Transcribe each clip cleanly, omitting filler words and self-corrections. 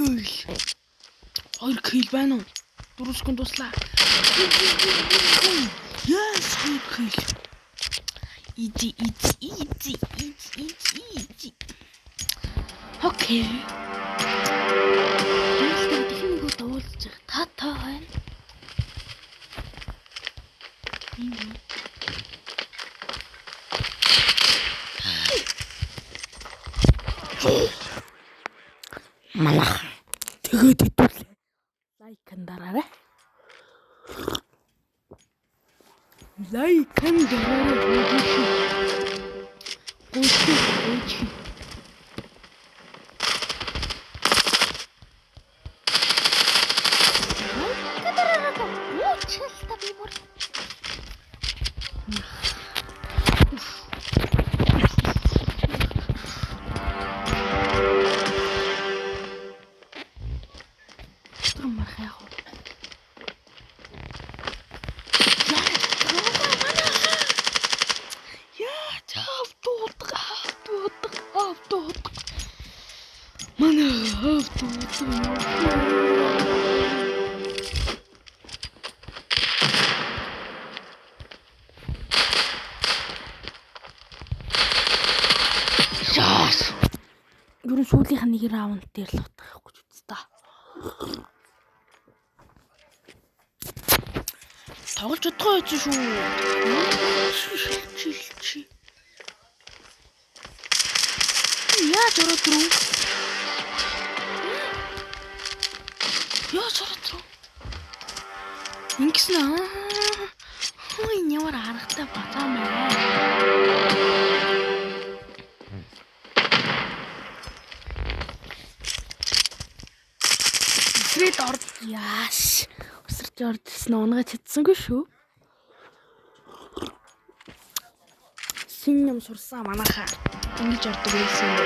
2 kill байна уу? 4 секунд дуслаа. Yes, 2 kill. Easy, easy, easy, easy, easy, easy. Okay. Тэгвэл дахин нэг удаа уулзах. Та та байна. Энэ Малах. Тэгээд хэдүүлээ. Like дараарай. Like дараарай. Гүйцэх, гүйцэх. Like дараарай. Гүйцэл та би бүр. Марах яах вэ? Яа, чав дуудах, дуудах, дуудах. Манай дуудах. Яас. Ер нь сүүлийнх нь нэг раунд дээр л утга явах гэж үзсэн та. Тоглож чадахгүй байсан шүү. Чи. Яаж ороод ирв? Яаж ороод ирв? Ингэсэн аа. Хөөе ямар аргатай бацаа маа. Эсрээд орд яаш. Өсөрч орж ирсэн унгаж чадсангүй шүү. Син юм сурсан манайхаа. Ингэж ордог байсан юм.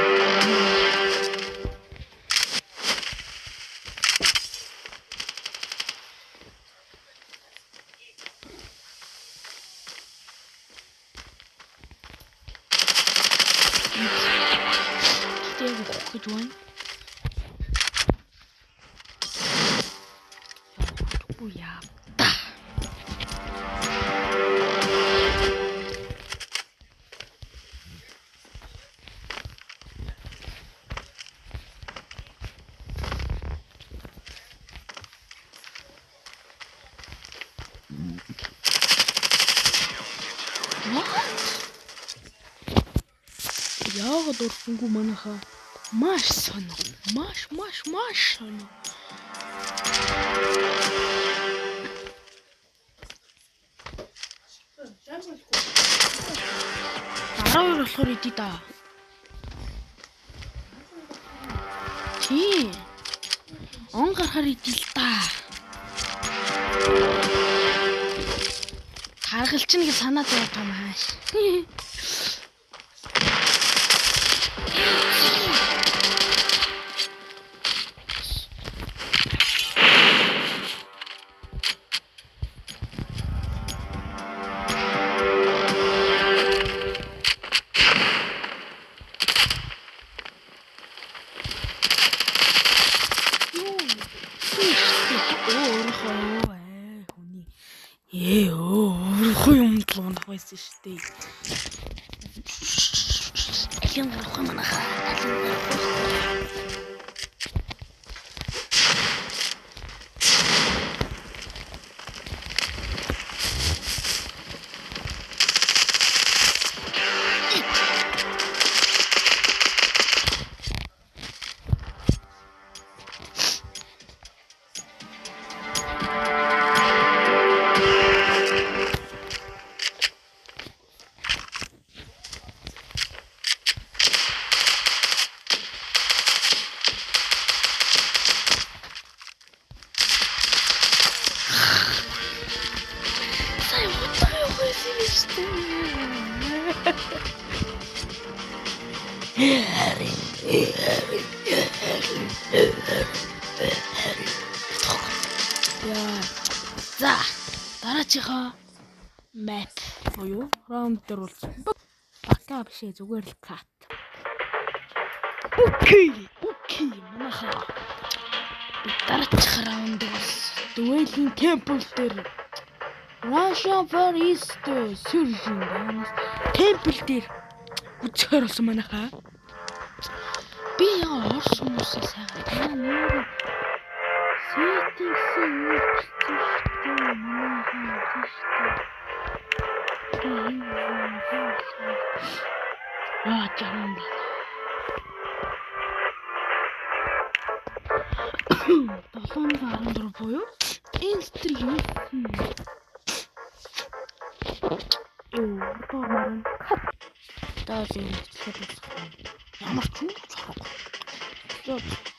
Гэтэ яг ухах гэж байна. Явахгүй яа. What? Яагаад орсонгүй манайхаа? Маш соно. Маш маш маш соно. Дараа хоёр болохоор идий да. Тий. Он гарахаар идий л да. Таргалчин гэж санаа зовоод байгаа юм хааш. Юу? Өөрийнхөө хүний өөрийнхөө юм л унах байсан шүү дээ. Алин гарах юм манайхаа. Алин гарах. Сая утга явах байсан юм шүү дээ. Яа. За, дараачихаа map буюу раунд дээр уулзсан. Бака биш ээ, зүгээр л cut. Okay, okay, манайхаа. Би дараачих раунд бас Dueling Temple дээр Russian Far East Surgeon Temple дээр үзэхээр болсон манайхаа. Би яа орс хүмүүсээ сайхан та нэр settings-ийг өөрчилсөн шүү дээ. Манайхаа үзэн шүү дээ. Би энэ юм аа жам байна. 714 буюу Instr юу юу доор кат даа юм бичлэг дуусгах. Ямар ч юм ч орохгүй.